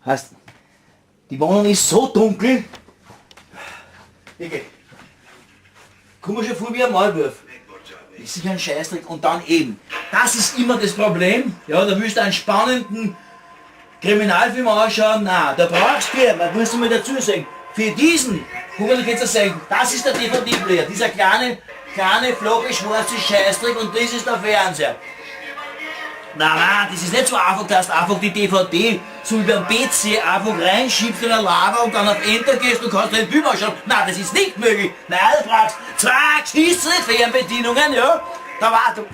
Heißt, die Wohnung ist so dunkel, wirklich, komm mir schon vor wie ein Maulwurf. Ist sicher ein Scheißdreck und dann eben, das ist immer das Problem, ja, da willst du einen spannenden Kriminalfilm anschauen, na, da brauchst du, man muss mal dazu sagen, für diesen, guck mal, du kannst das sagen, das ist der DVD-Player, dieser kleine, kleine, flache, schwarze Scheißdreck und das ist der Fernseher. Nein, nein, das ist nicht so einfach, dass du einfach die DVD so wie beim PC einfach reinschiebst in eine Lava und dann auf Enter gehst und kannst den Film anschauen. Nein, das ist nicht möglich. Nein, du brauchst zwei geschissene Fernbedienungen, ja. Da war du.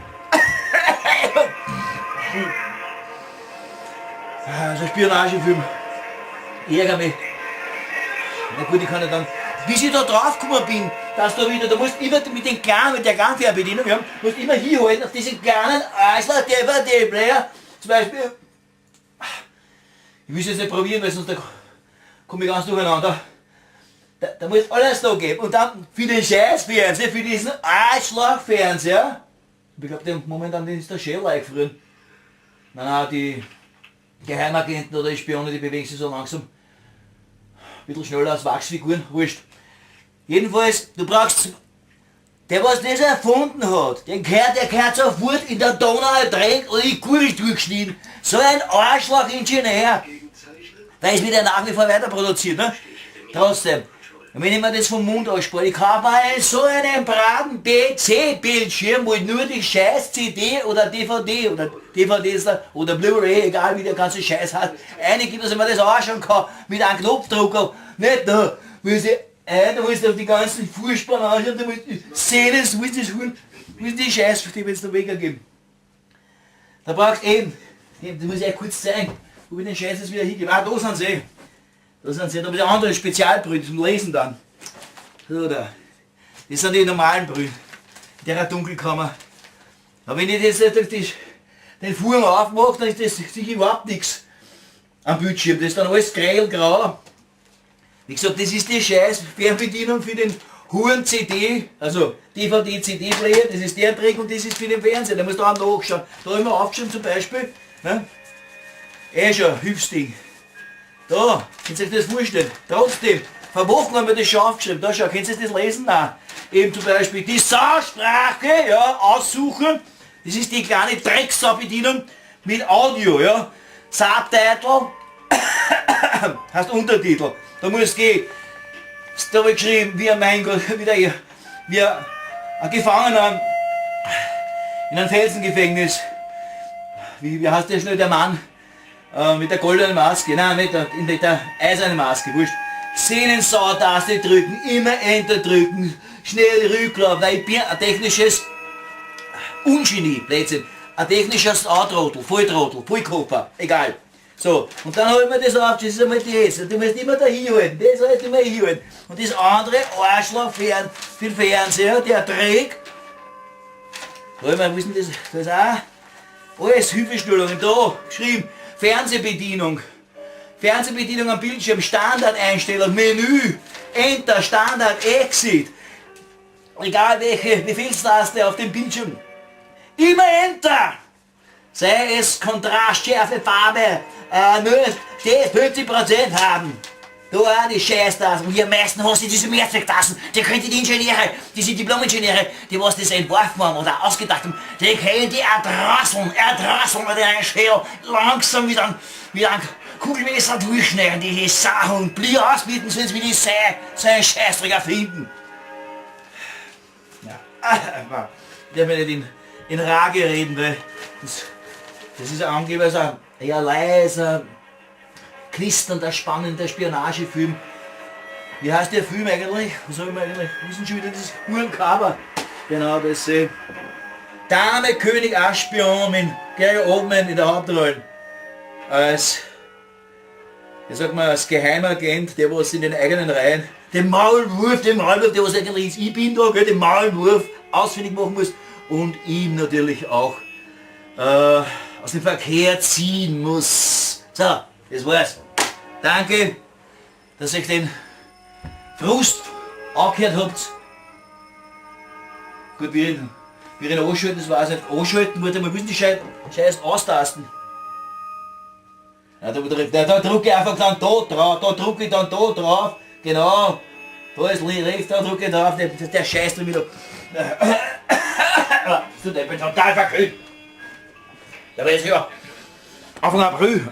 So ein Spionagefilm. Ich ärgere mich. Na gut, ich kann ja dann, bis ich da drauf gekommen bin, dass da wieder, da musst du immer mit den kleinen, mit der kleinen Fernbedienung, ja, musst immer hier halten auf diesen kleinen Eisler DVD-Player. Zum Beispiel, ich will es jetzt nicht probieren, weil sonst da komme ich ganz durcheinander. Da muss alles da geben. Und dann für den Scheißfernseher, für diesen Arschlochfernseher, ich glaube, der momentan ist der Schädel eingefroren. Nein, nein, die Geheimagenten oder die Spione, die bewegen sich so langsam. Ein bisschen schneller als Wachsfiguren, wurscht. Jedenfalls, du brauchst, der was das erfunden hat, den gehört, der gehört sofort in der Donau ertränkt oder die Kugel durchgeschnitten. So ein Arschloch-Ingenieur. Weil es wird ja nach wie vor weiter produziert, ne? Trotzdem, wenn ich mir das vom Mund ausspare, ich kaufe mir so einen braten PC-Bildschirm, wo ich nur die scheiß CD oder DVD oder DVD oder Blu-ray, egal wie der ganze Scheiß hat, eingibt, dass ich mir das anschauen kann, mit einem Knopfdrucker. Nicht da, muss ich, da musst du auf die ganzen Vorspann anschauen, da musst du sehen, das musst du das holen, musst die Scheiß, die wird's noch weggeben. Da brauchst du eben, das muss ich euch kurz zeigen, wo ich den Scheiß jetzt wieder hingebe. Ah, da sind sie. Da sind sie, da habe ich andere Spezialbrühe zum Lesen dann. So da. Das sind die normalen Brühe. In der Dunkelkammer. Aber wenn ich das jetzt den Vorhang aufmache, dann ist das sicher überhaupt nichts am Bildschirm. Das ist dann alles grell-grau. Wie gesagt, das ist die scheiß Fernbedienung für den Huren CD, also DVD, CD-Player, das ist der Trick und das ist für den Fernseher, da musst du auch nachschauen. Da habe ich mir aufgeschrieben zum Beispiel, ne? Eh schon, Hilfsding. Da, könnt ihr euch das vorstellen? Trotzdem, vor Wochen haben wir das schon aufgeschrieben. Da schau, könnt ihr das lesen? Nein. Eben zum Beispiel die Sausprache, ja, aussuchen. Das ist die kleine Drecksau-Bedienung mit Audio, ja. Subtitle, heißt Untertitel. Da muss gehen. Da habe ich geschrieben, wie ein, mein Gott, wie, der, wie ein Gefangener in einem Felsengefängnis. Wie heißt der schnell, der Mann mit der goldenen Maske? Nein, nicht der, in der eisernen Maske, wurscht. Sehnensau-Taste drücken, immer Enter drücken, schnell Rücklauf, weil ich bin ein technisches Ungenie, Blödsinn, ein technischer Sautrottel, Volltrottel, Vollkoffer, egal. So, und dann habe ich mir das auf, das ist einmal das, und du musst immer da hinhalten, das heißt immer hinhalten. Und das andere Arschloch für den Fernseher, der Dreck, da hab ich mir, wo ist denn das, da ist auch alles Hilfestellungen, da, geschrieben, Fernsehbedienung, Fernsehbedienung am Bildschirm, Standardeinstellung, Menü, Enter, Standard, Exit, egal welche Befehlstaste auf dem Bildschirm, immer Enter! Sei es Kontrast, Schärfe, Farbe, nur steht 50% haben. Da auch die Scheißtassen. Und hier am meisten hasse ich diese Mehrzwecktassen. Die können die Ingenieure, diese Diplom-Ingenieure, die was das entworfen haben oder ausgedacht haben, die können die erdrosseln, erdrosseln mit einem Schädel, langsam mit einem Kugelmesser durchschneiden, diese Sachen und Blie ausbieten, sollen sie wie die Sei, so einen Scheißdreck erfinden. Ja, ich darf mir nicht in Rage reden, weil das ist ein angeblich so ein eher leiser, knisternder, spannender Spionagefilm. Wie heißt der Film eigentlich? Was hab ich mir eigentlich? Wo ist denn schon wieder dieses Hurencover? Genau, das sehe ich. Dame, König, Ass, Spion mit Gary Oldman in der Hauptrolle. Als, wie sagt man, als Geheimagent, der was in den eigenen Reihen den Maulwurf, der was eigentlich ist, ich bin da, gell, den Maulwurf ausfindig machen muss und ihm natürlich auch aus dem Verkehr ziehen muss. So, das war's. Danke, dass ihr euch den Frust angehört habt. Gut, wir ihn anschalten, das weiß ich nicht. Anschalten, warte mal, wir müssen die Scheiß austasten. Ja, da drücke ich einfach dann da drauf, da drücke ich dann da drauf, genau. Da ist rechts, da drücke ich drauf, der Scheiß drin wieder. Du, ich bin total verkühlt. Da weiß ich ja. Anfang April.